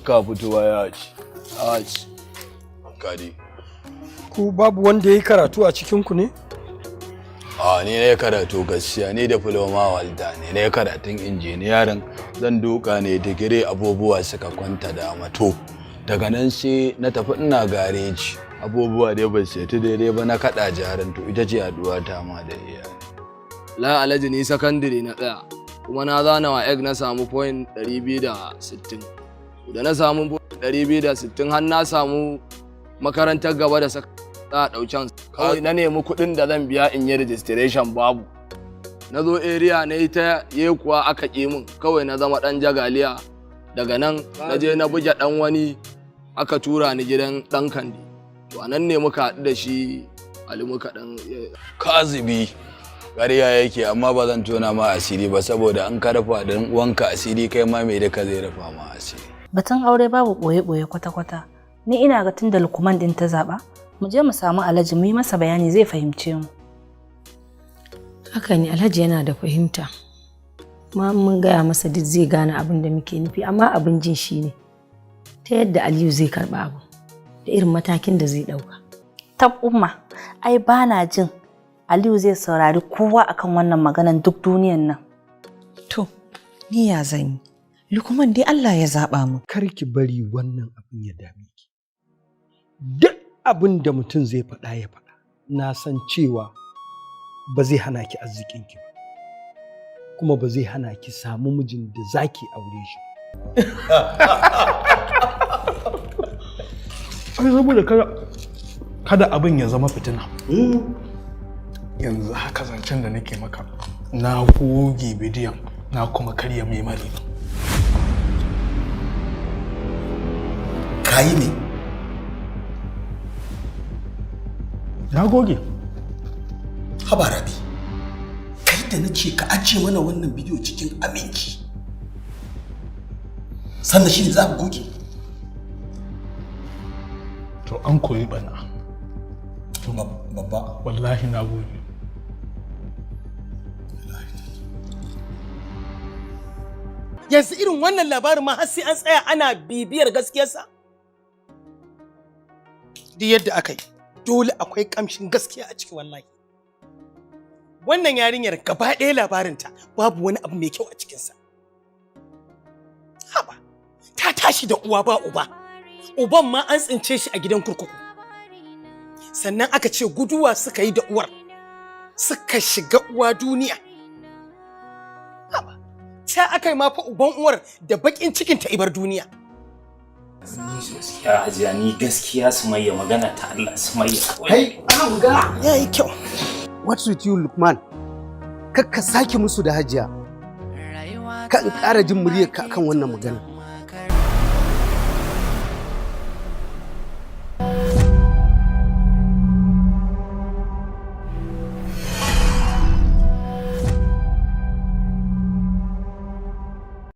Baka fitowa ya ci. A ci. Kadi. Ku babu wanda ya yi karatu a cikinku ne? A, ni ne karatu gaskiya. Ni diploma holder ne. Ne karatun engineering, zan duka ne digiri, abubuwa suka kwanta da to. Daga nan sai na tafi ina gareji. Abubuwa dai ba su ta daidai ba, na kaɗa jarin. To, ita ce haɗuwa ta ma da iyaye. La Alhaji, ni sakandire na tsaya, kuma na zana WAEC, na samu point 260. Da na samu point 260, har na samu makarantar gaba da saka za a ɗauken. Kawai na nemi kuɗin da zan biya in yi registration, babu. Na zo area na yi ta kuwa aka ƙi min. Kawai na zama ɗan jagaliya. Daga nan na je na buge ɗan wani, aka tura ni gidan ɗan Kandi. To, a nan ne muka haɗu da shi Ali, muka ɗan Kazibi, ƙarya yake, amma ba zan tona ma asiri ba, saboda an ka rufa dan uwanka asiri, kai ma mai duka zai rufa ma asiri. Batun aure babu ɓoye-ɓoye kwata-kwata. Ni ina ga tun da Lukman ɗin ta zaɓa, mu je mu samu Alhaji mu yi masa bayani, zai fahimce mu. Haka ne, Alhaji yana da fahimta. Ma mun gaya masa duk zai gane abin da muke nufi, amma abin jin shi ne ta yadda Aliyu zai karɓa abu da irin matakin da zai ɗauka. Tab Umma, ai ba na jin Aliyu zai saurari kowa akan wannan maganan duk duniyan nan. To, ni ya zan yi? Lukman dai Allah ya zaɓa mu. Kar ki bari wannan abin ya dame ki. Duk abin da mutum zai faɗa ya faɗa. Na san cewa ba zai hana ki arzikinki ba. Kuma ba zai hana ki samu mijin da za ki aure shi. Ai saboda kada abin ya zama fitina, yanzu haka zancen da nake maka, na goge bidiyon, na kuma karya memory. Kayi ne? Na goge. Haba Rabi, kai da na ce ka ajiye mana wannan bidiyo cikin aminci, sannan shi ne za ka goge? To, an koyi bana. Babba. Wallahi na goge. Yanzu irin wannan labarin ma har sai an tsaya ana bibiyar gaskiyarsa? Duk yadda aka yi, dole akwai kamshin gaskiya a ciki wallahi. Wannan yarinyar gaba ɗaya labarinta babu wani abu mai kyau a cikinsa. Haba, ta tashi da uwa ba uba, uban ma an tsince shi a gidan kurkuku. Sannan aka ce guduwa suka yi da uwar, suka shiga uwa duniya. Haba, ta aka yi mafa uban uwar da bakin cikin ta ibar duniya. Ni gaskiya Hajiya, ni gaskiya Sumayya, magana ta Allah, Sumayya kawai. Kai, ana magana. Ya yi kyau. What's with you, Lukman? Kar ka sake musu da Hajiya. Ka in ƙara jin muryarka akan wannan magana.